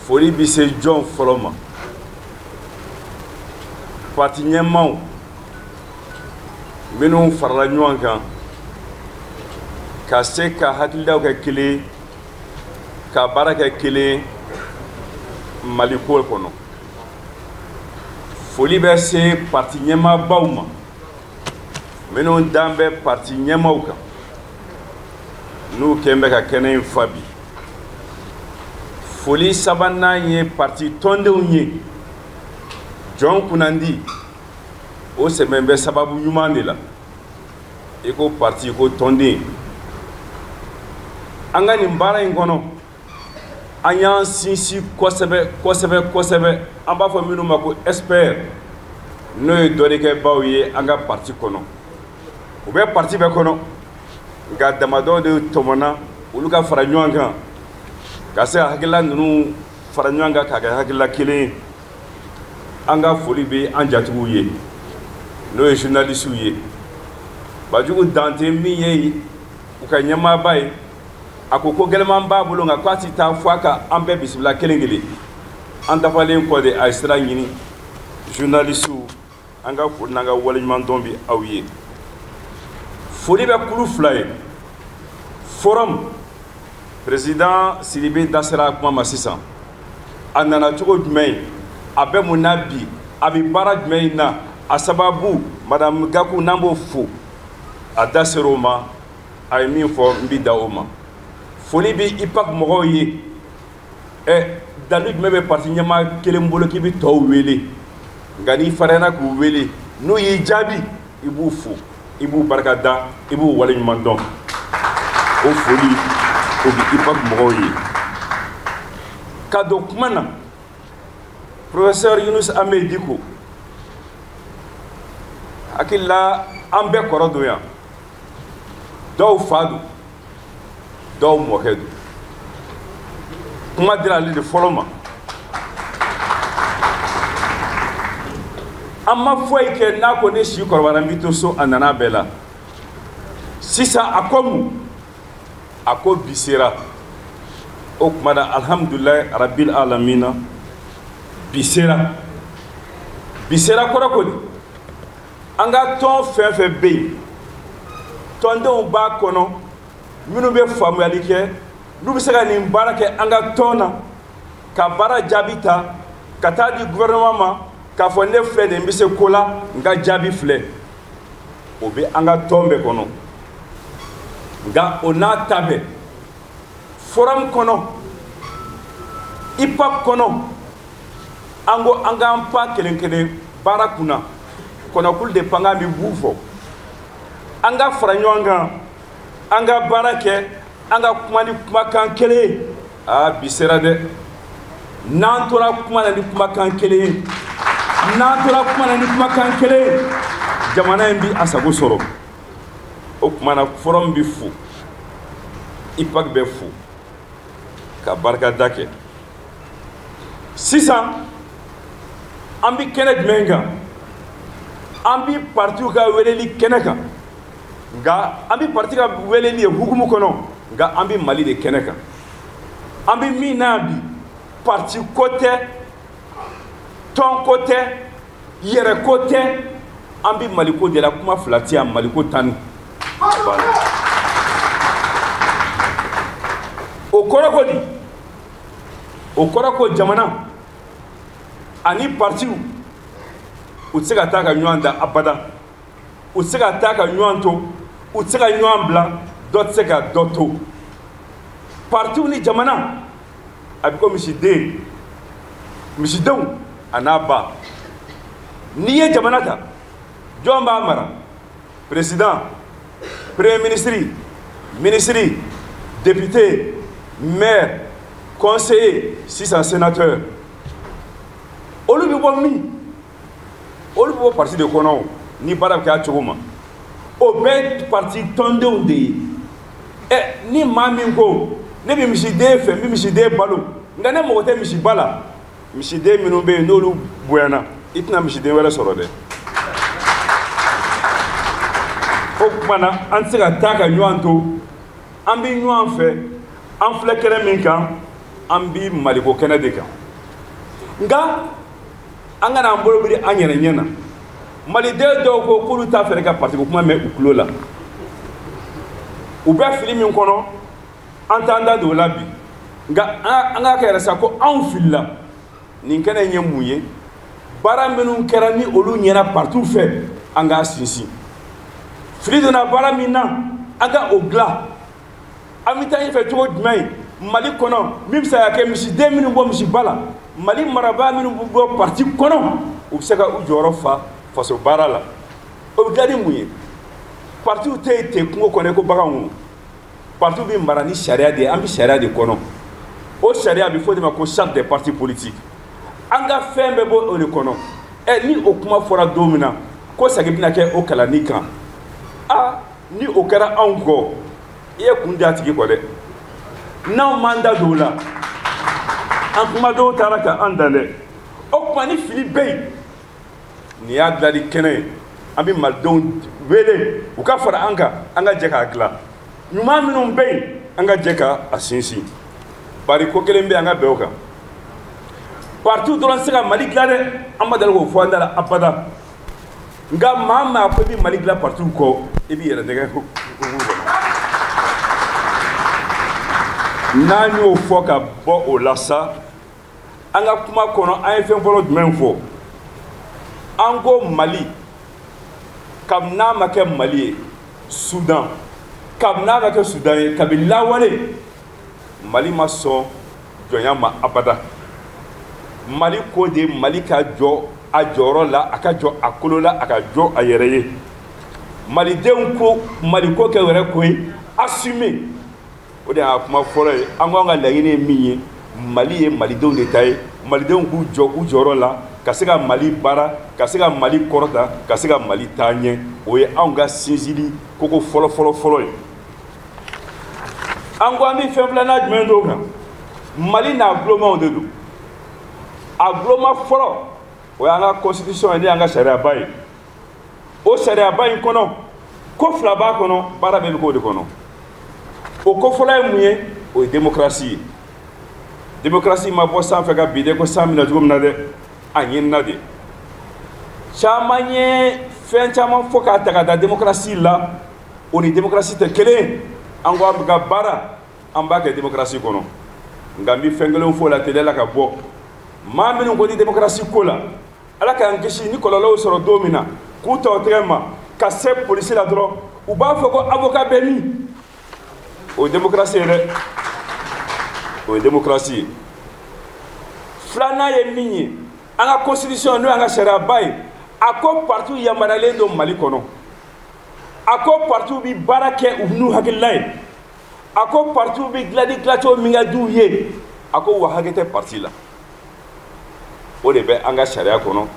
Foli bɛ se jɔn fɔlɔ ma? Parti ɲɛmaaw minnu farala ɲɔgɔn kan ka se ka hakililaw kɛ kelen, ka baara kɛ kelen Mali ko kɔnɔ. Foli bɛ se parti ɲɛmaabaw ma minnu dan bɛ parti ɲɛmaaw kan, n'u kɛn bɛ ka kɛnɛ in fa bi. Foli sabanan ye parti tɔndenw ye. Jɔn kunnandi o sɛbɛn bɛ sababu ɲuman de la. I ko parti, ko tɔnden. An ka nin baara in kɔnɔ, an y'an sinsin kosɛbɛ kosɛbɛ kosɛbɛ. An b'a fɔ minnu ma ko expert, n'o ye dɔnnikɛbaw ye an ka parti kɔnɔ. U bɛ parti bɛɛ kɔnɔ, nka damadɔ de tɔmɔna olu ka fara ɲɔgɔn kan ka se ka hakilila ninnu fara ɲɔgɔn kan k'a kɛ hakilila kelen ye. An ka foli bɛ an jatigiw ye, n'o ye journalisiw ye. Banjugu Dante min ye u ka ɲɛmaaba ye, a ko ko gɛlɛman b'a bolo, nka k'a ti taa fo a ka an bɛɛ bisimila kelen kelen. An dafalen kɔ de, a ye sira ɲini. Journalisiw, an ka foli n'an ka waleɲumandɔn bɛ aw ye. Foli bɛ kulu fila ye. Forum président Sidibe da sera a kuma ma sisan. A nana cogo jumɛn ye? A bɛ mun na bi? A bɛ baara jumɛn in na? A sababu madame Gakou, n'an b'o fo, a da sera o ma. A ye min fɔ, n bɛ da o ma. Foli bɛ IPAC mɔgɔw ye. Dalu jumɛn bɛ parti ɲɛmaa kelen bolo k'i bɛ tɔw wele? Nka n'i farinyana k'u wele, n'u y'i jaabi, i b'u fo, i b'u barika da, i b'u waleɲuman dɔn. O foli o bɛ IPAC mɔgɔw ye. Ka don kuma na, professeur Yunus Ame Diko, hakili la an bɛɛ kɔrɔ don yan. Dɔw fa don, dɔw mɔkɛ don. Kuma dira ale de fɔlɔ ma. An ma foyi kɛ n'a ko ne si kɔrɔbayara, n bɛ to so. A nana bɛɛ la. Sisan a ko mun? A ko bi sera. O tuma na, alhamdulilayi rabil alamina, bi sera. Bi sera kɔrɔ ko di? An ka tɔn fɛn fɛn bɛ yen, tɔndenw b'a kɔnɔ minnu bɛ faamuyali kɛ, n'u bɛ se ka nin baara kɛ an ka tɔn na, ka baara jaabi ta ka taa di gouvernement ma, k'a fɔ ne filɛ nin, n bɛ se ko la, n ka jaabi filɛ. O bɛ an ka tɔn bɛɛ kɔnɔ. Nka o n'a ta bɛɛ, forum kɔnɔ, IPAC kɔnɔ, an ko an k'an pan kelen kelen baara kunna. Kɔnɔkulu de pankan bɛ bu fɔ. An ka fara ɲɔgɔn kan, an ka baara kɛ, an ka kuma ni kumakan kelen ye. Aa, bi sera dɛ. N'an tora kuma na ni kumakan kelen ye, n'an tora kuma na ni kumakan kelen ye, jamana in bi a sago sɔrɔ. O tuma na, forum bi fo, IPAC bɛ fo ka barikada kɛ. Sisan an bi kɛnɛ jumɛn kan? An bi partiw ka weleli kɛnɛ kan. Nka an bi parti ka weleli ye hukumu kɔnɔ, nka an bi Mali de kɛnɛ kan. An bi min na bi, parti ko tɛ, tɔn ko tɛ, yɛrɛ ko tɛ, an bi Mali ko de la. Kuma fila tɛ yan, Mali ko tan ni. O kɔrɔ ko di? O kɔrɔ ko jamana ani partiw, u tɛ se ka taa ka ɲɔgɔn da abada, u tɛ se ka taa ka ɲɔgɔn to, u tɛ se ka ɲɔgɔn bila, dɔ tɛ se ka dɔ to. Partiw ni jamana, a bɛ ko misiden, misidenw a n'a ba. N'i ye jamana ta, jɔn b'a mara? Président, premier ministre, ministre, député, maire, conseiller, sisan sénateur. Olu bɛ bɔ min? Olu bɛ bɔ parti de kɔnɔ. Ni baara bɛ kɛ a cogo ma, o bɛɛ ye parti tɔndenw de ye. Ni maa min ko ne bɛ misiden fɛ, n bɛ misiden balo, nka ne mago tɛ misiba la, misiden minnu bɛ yen n'olu bonyana, i tɛna misiden wɛrɛ sɔrɔ dɛ. O tuma na, an tɛ se ka taa ka ɲɔgɔn to. An bɛ ɲɔgɔn fɛ. An filɛ kɛnɛ min kan, An bi Maliko kɛnɛ de kan, nka an kana an bolo biri an yɛrɛ ɲɛ na. Maliden dɔw ko k'olu t'a fɛ ka parti ko kuma mɛn u tulo la. U bɛ fili min kɔnɔ, an t'an da don o la bi, nka an ka kɛ yɛrɛ sa ko anw filila. Nin kɛnɛ in ye mun ye? Baara minnu kɛra ni olu ɲɛna partiw fɛ, an k'a sinsin. Fili donna baara min na, an ka o dilan. An bɛ taa ɲɛfɛ cogo jumɛn ye Mali kɔnɔ, min bɛ se ka kɛ misiden minnu bɔ misiba la, Mali marabaa minnu bɛ bɔ parti kɔnɔ, u bɛ se ka u jɔyɔrɔ fa faso baara la? O bɛ dilan ni mun ye? Partiw tɛ yen ten kungo kɔnɔ ko baganw. Partiw bɛ mara ni sariya de ye. An bɛ sariya de kɔnɔ. O sariya bɛ fɔ o de ma ko charte des partis politiques. An ka fɛn bɛɛ bɔ o de kɔnɔ. Ɛ, ni o kuma fɔra don min na ko segin bɛna kɛ o kalanni kan, aa, ni o kɛra anw kɔ, i ye kun di a tigi kɔ dɛ. N'anw m'an da don o la, an kumadenw taara ka an dan dɛ. O tuma, ni fili bɛ yen, nin y'a dilanni kɛnɛ ye. An bɛ Malidenw wele u ka fara an kan, an ka jɛ k'a dilan. Ɲuman minnu bɛ yen, an ka jɛ ka a sinsin. Bari ko kelen bɛ yen, an ka bɛn o kan: parti dɔrɔn tɛ se ka Mali dilan dɛ. An ma deli k'o fɔ an da la abada. Nka maa maa ko i bɛ Mali dilan partiw kɔ, i b'i yɛrɛ nɛgɛ kɔnɔ. N'an y'o fɔ ka bɔ o la sa, an ka kuma kɔnɔ, an ye fɛn fɔlɔ jumɛn fɔ? An ko Mali, kabini n'a ma kɛ Mali ye Sudan, kabini n'a ma kɛ Sudan ye, kabini lawale, Mali ma sɔn jɔnya ma abada. Mali ko de, Mali ka jɔ a jɔyɔrɔ la, a ka jɔ a kolo la, a ka jɔ a yɛrɛ ye. Malidenw ko Mali ko kɛ yɛrɛ ko ye assumer. O de y'a kuma fɔlɔ ye. An ko an ka laɲini ye min ye, Mali ye Malidenw de ta ye. Malidenw k'u jɔ u jɔyɔrɔ la, ka se ka Mali baara, ka se ka Mali kɔrɔta, ka se ka Mali taa ɲɛ. O ye anw ka sinsinli koko fɔlɔ fɔlɔ fɔlɔ ye. An ko an bɛ fɛn filanan jumɛn d'o kan? Mali n'a gulomaw de don. A guloma fɔlɔ, o y'an ka constitution ye, ne y'an ka sariyaba ye. O sariyaba in kɔnɔ, ko fila b'a kɔnɔ, baara bɛɛ bɛ k'o de kɔnɔ. O ko fɔlɔ ye mun ye? O ye démocratie ye. Démocratie ma bɔ sanfɛ ka bin dɛ, ko san bɛna cogo min na dɛ, a ɲinina de. Caman ye fɛn caman fɔ k'a ta ka da démocratie la, o ni démocratie tɛ kelen ye. An ko an bɛ ka baara, an b'a kɛ démocratie kɔnɔ. Nka n bɛ fɛn kelen fɔ o la teliya la ka bɔ. Maa minnu ko ni démocratie ko la, Ala k'an kisi ni kɔlɔlɔw sɔrɔ don min na, k'u ta o tɛgɛ ma ka se polisi la dɔrɔn, u b'a fɔ ko avocat bɛ min? O ye démocratie ye dɛ, o ye démocratie ye. Filanan ye min ye, an ka constitution, n'o y'an ka sariyaba ye, a ko partiw yamaruyalen don Mali kɔnɔ. A ko partiw bi baara kɛ u n'u hakilila ye. A ko partiw bi dilan ni dilancogo min ka di u ye. A ko wa hakɛ tɛ parti la. O de bɛ an ka sariya kɔnɔ,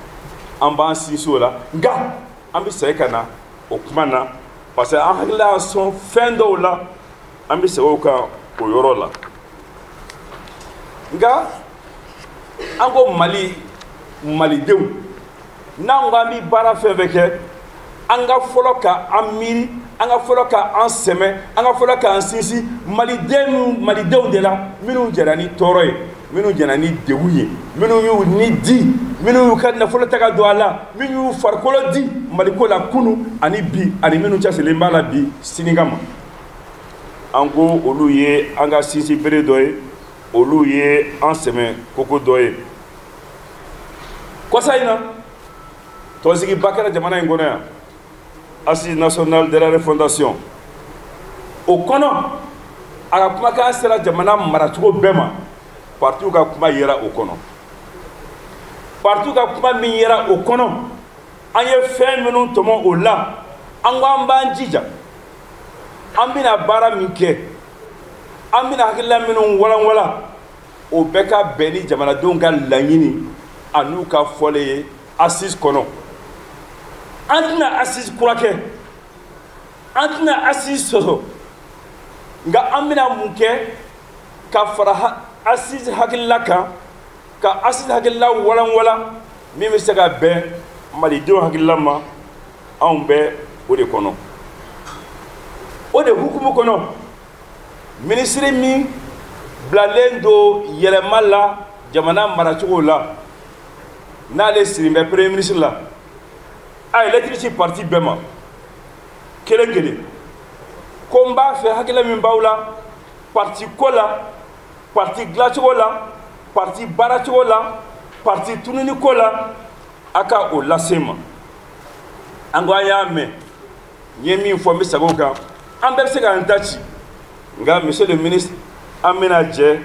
an b'an sinsin o la. Nka an bɛ segin ka na o kuma na, parce que an hakili y'a sɔn fɛn dɔw la, an bɛ segin o kan o yɔrɔ la. Nka an ko Mali, Malidenw, n'an ko an bɛ baara fɛn fɛn kɛ, an ka fɔlɔ ka an miiri, an ka fɔlɔ ka an sɛmɛ, an ka fɔlɔ k'an sinsin Maliden minnu, Malidenw de la, minnu jɛra ni tɔɔrɔ ye, minnu jɛra ni degun ye, minnu y'u ni di, minnu y'u ka nafolo ta ka don a la, minnu y'u farikolo di Maliko la kunu ani bi, ani minnu cɛsirilen b'a la bi sini kama. An ko olu ye an ka sinsin bere dɔ ye, olu ye an sɛmɛ koko dɔ ye. Kɔsa in na, tɔnsigiba kɛra jamana in kɔnɔ yan, Assise nationale de la refondation. O kɔnɔ, a ka kumakan sera jamana maracogo bɛɛ ma. Partiw ka kuma yera o kɔnɔ. Partiw ka kuma min yera o kɔnɔ, an ye fɛn minnu tɔmɔ o la, an ko an b'an jija, an bɛna baara min kɛ, an bɛna hakilila minnu walanwalan, o bɛɛ ka bɛn ni jamanadenw ka laɲini an'u ka fɔlen ye assise kɔnɔ. An tɛna assise kura kɛ, an tɛna assise sɔsɔ, nka an bɛna mun kɛ? Ka fara assise hakilila kan, ka assise hakilila walanwalan min bɛ se ka bɛn Malidenw hakilila ma. Anw bɛ o de kɔnɔ. O de hukumu kɔnɔ, minisiri min bilalen don yɛlɛma la jamana maracogo la, n'ale sirin bɛ premier ministre la, a ye lettre ci parti bɛɛ ma kelen kelen ko n b'a fɛ hakilina min b'aw la parti ko la, parti dilancogo la, parti baaracogo la, parti tununi ko la, a ka o lase n ma. An ko an y'a mɛn, n ye min fɔ n bɛ segin o kan, an bɛɛ bɛ se k'an ta ci, nka monsieur le ministre, an bɛna jɛ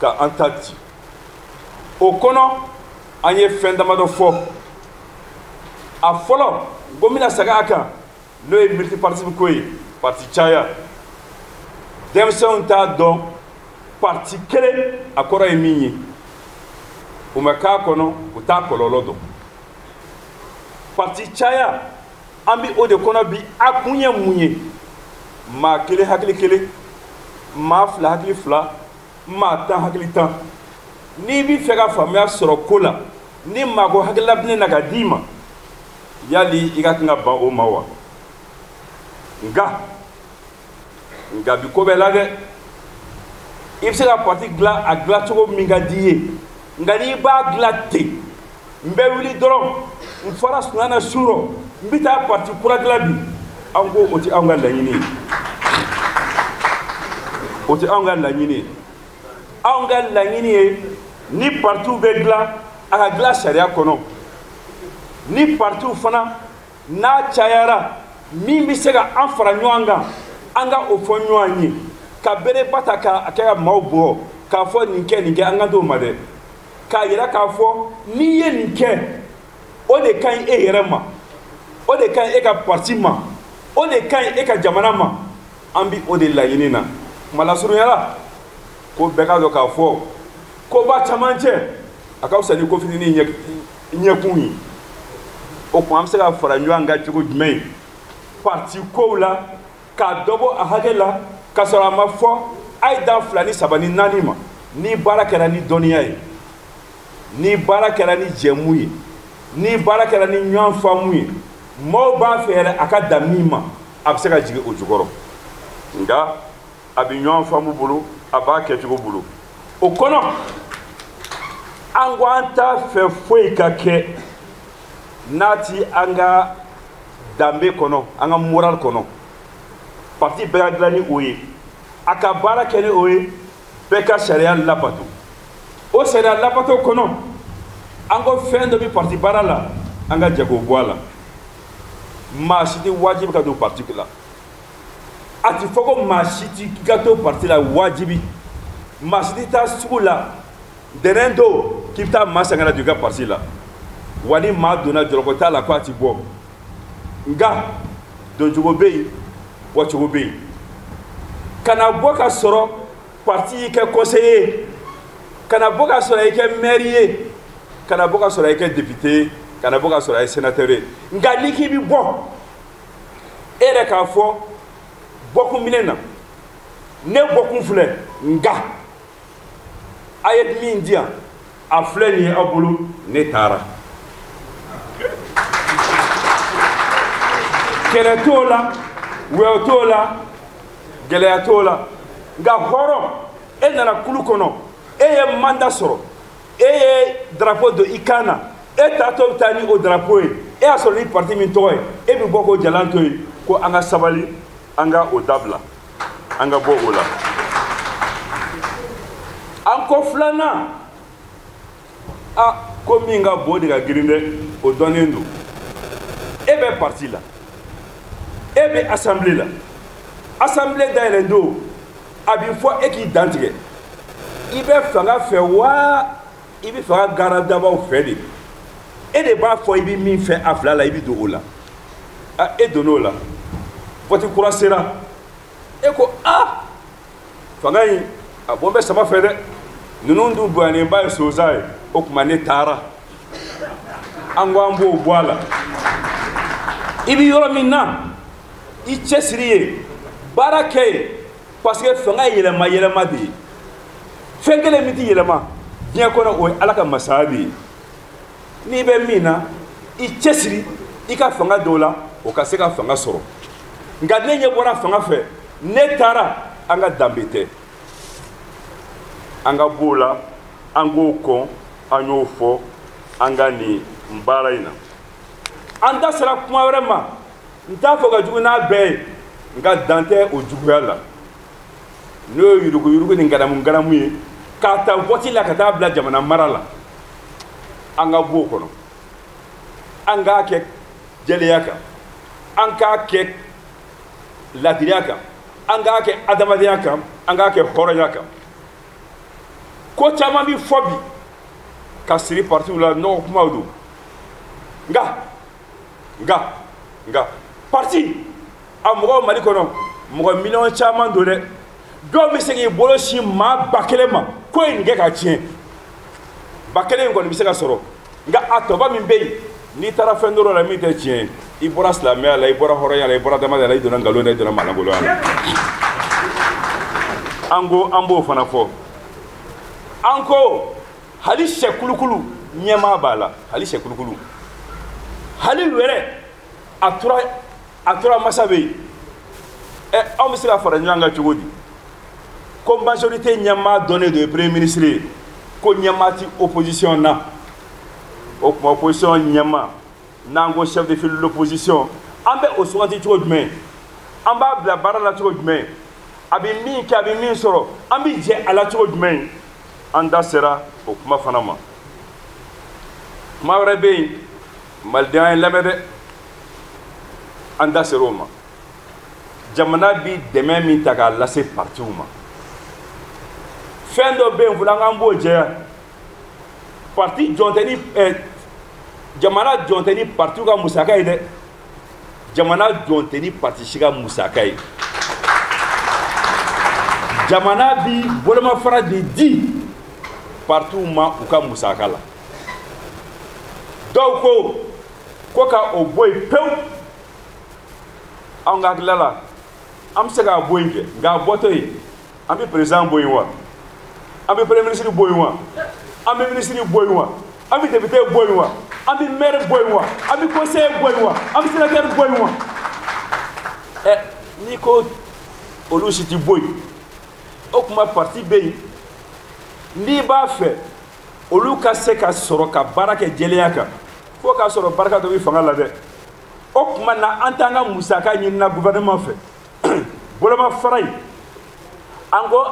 ka an ta ci. O kɔnɔ an ye fɛn damadɔ fɔ. A fɔlɔ, n ko n bɛna segin a kan, n'o ye multipartisme ko ye, parti caya. Denmisɛnw t'a dɔn parti kelen a kɔrɔ ye min ye, u ma k'a kɔnɔ, u t'a kɔlɔlɔ dɔn. Parti caya, an bɛ o de kɔnɔ bi. A kun ye mun ye? Maa kelen hakili kelen, maa fila hakili fila, maa 10 hakili 10. N'i b'i fɛ ka faamuya sɔrɔ ko la, ni maa ko hakilila bɛ ne na ka d'i ma, yali i ka kan ka ban o ma wa? Nka bi ko bɛɛ la dɛ, i bɛ se ka parti dilan a dilancogo min ka di i ye, nka n'i b'a dilan ten, n bɛ wuli dɔrɔn n fara sunan na su rɔ, n bɛ taa parti kura dilan bi, an ko o tɛ anw ka laɲini ye, o tɛ anw ka laɲini ye. Anw ka laɲini ye, ni partiw bɛ dilan, a ka dilan sariya kɔnɔ. Ni partiw fana n'a cayara, min bɛ se ka an fara ɲɔgɔn kan, an ka o fɔ ɲɔgɔn ye, ka bereba ta k'a kɛ ka maaw bugɔ, k'a fɔ nin kɛ nin kɛ, an ka t'o ma dɛ. K'a yira k'a fɔ n'i ye nin kɛ, o de ka ɲi e yɛrɛ ma, o de ka ɲi e ka parti ma, o de ka ɲi e ka jamana ma. An bi o de laɲini na. Kuma lasurunya la, ko bɛɛ k'a dɔn k'a fɔ koba caman cɛ, a ka fisa ni ko fitinin ɲɛkun ye. O tuma an bɛ se ka fara ɲɔgɔn kan cogo jumɛn ye parti kow la, k'a dɔ bɔ a hakɛ la, k'a sɔrɔ a ma fɔ a ye dan 2 ni 3 ni 4 ma. Ni baara kɛra ni dɔnniya ye, ni baara kɛra ni jɛmu ye, ni baara kɛra ni ɲɔgɔn faamu ye, maaw b'a fɛ yɛrɛ a ka dan min ma, a bɛ se ka jigin o jukɔrɔ. Nka a bɛ ɲɔgɔn faamu bolo, a b'a kɛcogo bolo. O kɔnɔ an ko an t'a fɛ foyi ka kɛ n'a ti an ka danbe kɔnɔ, an ka moral kɔnɔ. Parti bɛɛ ka dilan ni o ye, a ka baara kɛ ni o ye, bɛɛ ka sariya labato. O sariya labato kɔnɔ, an ko fɛn dɔ bɛ parti baara la, an ka jɛ k'o bɔ a la. Maa si tɛ wajibi ka don parti la. A ti fɔ ko maa si ti ka to parti la wajibi. Maa si tɛ taa sugu la dɛnɛn don k'i bɛ taa maa san ka na don i ka parti la. Wa ni maa donna jɔlɔkɔ t'a la k'a ti bɔ. Nka doncogo bɛ yen, bɔcogo bɛ yen. Kana bɔ ka sɔrɔ parti y'i kɛ conseiller ye, kana bɔ ka sɔrɔ i kɛ maire ye, kana bɔ ka sɔrɔ i kɛ député ye, kana bɔ ka sɔrɔ i ye sénateur ye. Nka n'i k'i bɛ bɔ, e yɛrɛ k'a fɔ bɔkun minɛ na, ne bɔkun filɛ, nka a ye min di yan, a filɛ nin ye aw bolo, ne taara. Kɛlɛ t'o la, wɛrɛ t'o la, gɛlɛya t'o la. Nka hɔrɔn, e nana kulu kɔnɔ, e ye mandat sɔrɔ, e ye drapeau don i kan na, e taatɔ bɛ taa ni o drapeau ye, e y'a sɔrɔ ni parti min tɔgɔ ye, e bɛ bɔ k'o jalan to yen, ko an ka sabali, an ka o dabila, an ka bɔ o la. An ko filanan, a ko min ka bon de ka girin dɛ, o dɔnnen don. E bɛ parti la, e bɛ assemblée la, assemblée dayɛlɛn don, a bɛ fɔ e k'i dantigɛ. I bɛ fanga fɛ wa i bɛ fanga garadabaw fɛ de? E de b'a fɔ i bɛ min fɛ a fila la, i bɛ don o la. A e donn'o la, vote kura sera, e ko a fanga in a bɔ bɛ sama fɛ dɛ, ninnu dun bonyalen ye sonsan ye, o tuma ne taara. An ko an b'o bɔ a la. I bɛ yɔrɔ min na, i cɛsiri ye, baara kɛ yen, parce que fanga ye yɛlɛma yɛlɛma de ye. Fɛn kelen min tɛ yɛlɛma diɲɛ kɔnɔ, o ye Ala ka masaya de ye. N'i bɛ min na, i cɛsiri i ka fanga dɔw la, o ka se ka fanga sɔrɔ. Nka ne ɲɛ bɔra fanga fɛ, ne taara, an ka danbe tɛ. An ka b'o la, an k'o kɔn, an y'o fɔ an ka nin baara in na. An da sera kuma wɛrɛ ma, n t'a fɔ ka jugu n'a bɛɛ ye, nka dan tɛ o juguya la, n'o ye yuruguyurugu ni garamu garamu ye, k'a ta vote la ka taa bila jamana mara la. An ka b'o kɔnɔ, an k'a kɛ jɛlenya kan, an k'a kɛ ladiriya kan, an k'a kɛ adamadenya kan, an k'a kɛ hɔrɔnya kan. Ko caman bi fɔ bi ka siri partiw la, nɔgɔ kumaw don, nka parti a mɔgɔw Mali kɔnɔ mɔgɔ miliyɔn caman don dɛ. Dɔw bɛ se k'i bolo sin maa 1000 ma ko ye nin kɛ ka tiɲɛ, 1000 in kɔni bɛ se ka sɔrɔ, nka a tɔba min bɛ yen, n'i taara fɛn dɔ la min tɛ tiɲɛ ye, i bɔra silamɛya la, i bɔra hɔrɔnya la, i bɔra adamadenya la, i donna nkalon na, i donna maalankolonya la. An ko an b'o fana fɔ. An ko hali sɛ kulukulu ɲɛmaa b'a la, hali sɛ kulukulu, hali wɛrɛ a tora masa bɛ yen. Ɛ, anw bɛ se ka fara ɲɔgɔn kan cogo di? Ko majorité ɲɛmaa dɔnnen don ye premier ministre ye, ko ɲɛmaa ti opposition na. O tuma opposition ɲɛmaa, n'an ko chef de file de l'opposition, an bɛ o suganti cogo jumɛn? An b'a bila baara la cogo jumɛn? A bɛ min kɛ, a bɛ min sɔrɔ, an bɛ jɛ a la cogo jumɛn? An da sera o kuma fana ma. Kuma wɛrɛ bɛ yen, maliden ye lamɛn dɛ, an da sera o ma. Jamana bi dɛmɛ min ta k'a lase partiw ma, fɛn dɔ bɛ yen fɔlɔ, an k'an b'o jɛya. Parti jɔn tɛ ni jamana jɔn tɛ ni partiw ka musaka ye dɛ, jamana jɔn tɛ ni parti si ka musaka ye. Jamana bi bolomafara de di partiw ma u ka musaka la. Dɔw ko ka o bɔ yen pewu. Anw ka hakilila la, an bɛ se k'a bɔ yen kɛ, nka a bɔtɔ yen, an bɛ président bɔ yen wa? An bɛ premier ministre bɔ yen wa? An bɛ ministre bɔ yen wa? An bɛ député bɔ yen wa? An bɛ maire bɔ yen wa? An bɛ conseiller bɔ yen wa? An bɛ sénateur bɔ yen wa? Ɛ, n'i ko olu si ti bɔ yen, o tuma parti bɛ yen. N'i b'a fɛ olu ka se ka sɔrɔ ka baara kɛ jɛlenya kan, fo k'a sɔrɔ barika dɔ bɛ fanga la dɛ. O tuma na, an t'an ka musaka ɲinina gouvernement fɛ. Bolomafara in, an ko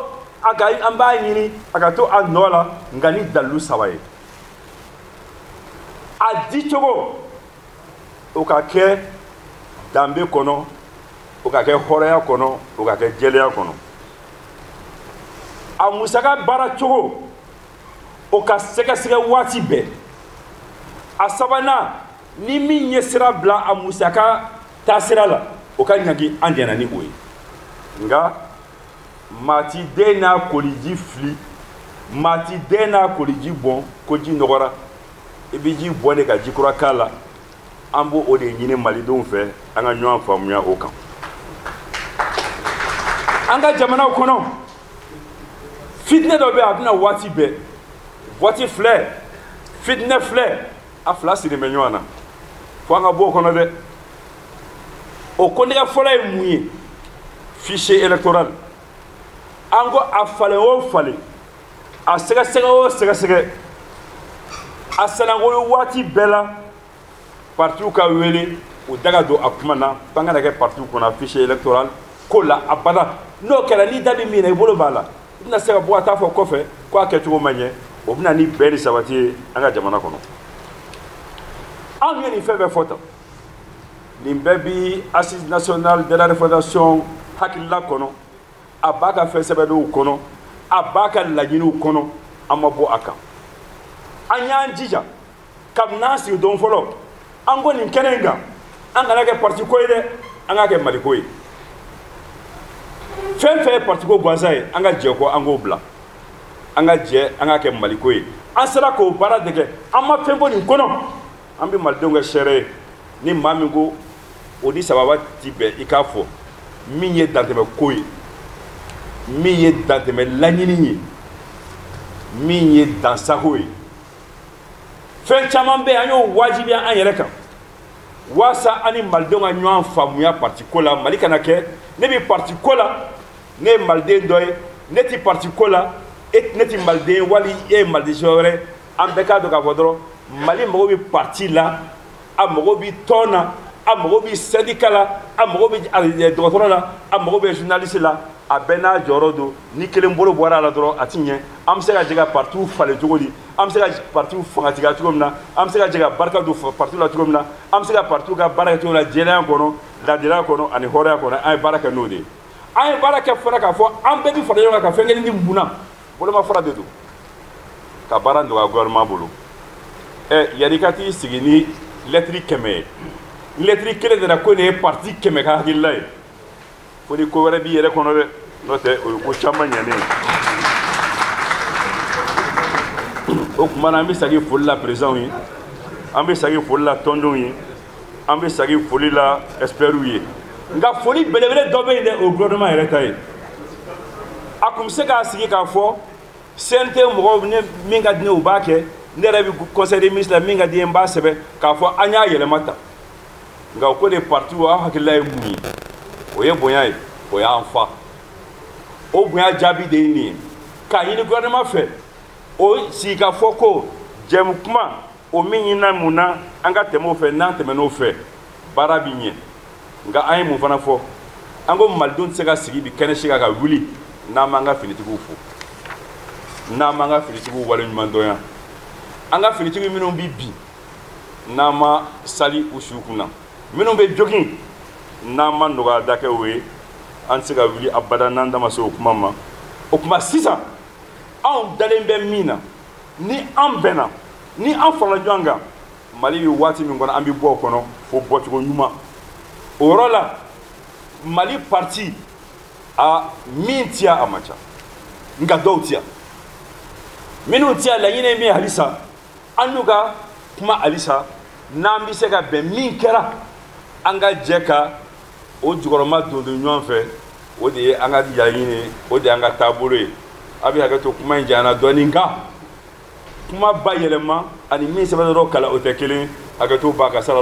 a ka, an b'a ɲini a ka to a nɔ la, nka ni dalilu saba ye. A di cogo, o ka kɛ danbe kɔnɔ, o ka kɛ hɔrɔnya kɔnɔ, o ka kɛ jɛlenya kɔnɔ. A musaka baara cogo, o ka sɛgɛsɛgɛ waati bɛɛ. A sabanan, ni min ye sira bila a musaka taasira la, o ka ɲangi, an jɛnna ni o ye. Nka maa ti den n'a koliji fili, maa ti den n'a koliji bɔn ko ji nɔgɔra. I bɛ ji bɔn de ka ji kura k'a la. An b'o o de ɲini malidenw fɛ, an ka ɲɔgɔn faamuya o kan. An ka jamanaw kɔnɔ, fitinɛ dɔ bɛ yen, a bɛna waati bɛɛ. Waati filɛ, fitinɛ filɛ, a fila siri bɛ ɲɔgɔn na, fo an ka bɔ o kɔnɔ dɛ. O kɔndigɛ fɔlɔ ye mun ye? Fichier électoral. An ko a falen o falen, a sɛgɛsɛgɛ o sɛgɛsɛgɛ, a sananko waati bɛɛ la, partiw ka wele, u da ka don a kuma na, f'an kana kɛ partiw kɔnɔ fichier électoral ko la abada. N'o kɛra, n'i da bɛ min na, i bolo b'a la, i tɛna se ka bɔ ka taa fɔ kɔfɛ ko a kɛcogo ma ɲɛ. O bɛna ni bɛn ni sabati ye an ka jamana kɔnɔ. Anw ye nin fɛn bɛɛ fɔ tan, nin bɛɛ bi Assise nationale de la refondation hakilila kɔnɔ, a b'a ka fɛn sɛbɛnniw kɔnɔ, a b'a ka laɲiniw kɔnɔ, an ma bɔ a kan. An y'an jija kabini an sigi don fɔlɔ, an ko nin kɛnɛ in kan, an kana kɛ parti ko ye dɛ, an k'a kɛ Maliko ye. Fɛn fɛn ye parti ko gansan ye, an ka jɛ kɔ, an k'o bila, an ka jɛ an k'a kɛ Maliko ye. An sera k'o baara de kɛ, an ma fɛn bɔ nin kɔnɔ. An bɛ malidenw kɛ seere ye. Ni maa min ko o ni sababa ti bɛn, i k'a fɔ min ye dantɛmɛ ko ye, min ye dantɛmɛ laɲini ye, min ye dansago ye. Fɛn caman bɛ yen, an y'o wajibiya an yɛrɛ kan walasa an ni malidenw ka ɲɔgɔn faamuya parti ko la. Mali kana kɛ ne bɛ parti ko la, ne ye maliden dɔ ye, ne ti parti ko la. E ne ti maliden wali e ye maliden si wɛrɛ, an bɛɛ k'a dɔn k'a fɔ dɔrɔn Mali mago bɛ parti la, a mago bɛ tɔn na, a mago bɛ syndicat la, a mago bɛ dɔgɔtɔrɔ la, a mago bɛ journaliste la. A bɛɛ n'a jɔyɔrɔ don. Ni kelen bolo bɔra a la dɔrɔn, a ti ɲɛ. An bɛ se ka jɛ ka partiw falen cogo di? An bɛ se ka partiw fangatigiya cogo min na, an bɛ se ka jɛ ka barika don partiw la cogo min na, an bɛ se ka partiw ka baara kɛ cogo min na, jɛlenya kɔnɔ, laadiriya kɔnɔ ani hɔrɔnya kɔnɔ, an ye baara kɛ n'o de ye. An ye baara kɛ fana k'a fɔ an bɛɛ bɛ fara ɲɔgɔn kan ka fɛn kelen di. Mun na? Bolomafara de don ka baara nɔgɔya gouvernement bolo. Yanni ka t'i sigi ni lɛtiri 100 ye, lɛtiri kelen nana ko nin ye parti 100 ka hakilila ye, fo ni ko wɛrɛ b'i yɛrɛ kɔnɔ dɛ, n'o tɛ o ye ko caman ɲɛnen ye. O tuma na, an bɛ segin foli la président ye, an bɛ segin foli la tɔndenw ye, an bɛ segin foli la experts ye. Nka foli belebele dɔ bɛ yen dɛ, o ye gouvernement yɛrɛ ta ye. A kun bɛ se k'a sigi k'a fɔ CNT mɔgɔw ne min ka di ne ye, u b'a kɛ. Ne yɛrɛ bɛ conseil des ministres la, min ka di n ye, n b'a sɛbɛn k'a fɔ an y'a yɛlɛma ta. Nka o ko de parti, aw hakilila ye mun ye? O ye bonya ye, o y'an fa. O bonya jaabi de ye nin ye, k'a ɲini gouvernement fɛ o sigi ka fɔ ko jɛmu kuma o min ɲinina mun na, an ka tɛmɛ o fɛ. N'an tɛmɛn'o fɛ, baara bi ɲɛ. Nka an ye mun fana fɔ? An ko malidenw tɛ se ka sigi bi kɛnɛ si kan ka wuli n'an m'an ka finitigiw fo, n'an m'an ka finitigiw waleɲuman dɔn yan. An ka finitigi minnu bi bi, n'an ma sali u su kunna, minnu bɛ jogin, n'an ma nɔgɔya da kɛ o ye, an tɛ se ka wuli abada n'an da ma se o kuma ma. O kuma sisan, anw dalen bɛ min na, ni an bɛnna, ni an farala ɲɔgɔn kan, Mali bɛ waati min kɔnɔ, an bɛ bɔ o kɔnɔ fo bɔcogo ɲuman. O yɔrɔ la, Mali parti a min tiya, a man ca, nka dɔw tiya. Minnu tiya, laɲini ye min ye halisa, an n'u ka kuma halisa, n'an bɛ se ka bɛn min kɛra, an ka jɛ ka o jukɔrɔma don don ɲɔgɔn fɛ. O de ye an ka laɲini ye, o de y'an ka taabolo ye. A bɛ hakɛ to, kuma in janyana dɔɔni, nka kuma ba yɛlɛma ani min sɛbɛn dɔrɔn kalan, o tɛ kelen. Hakɛ to b'a ka sara la.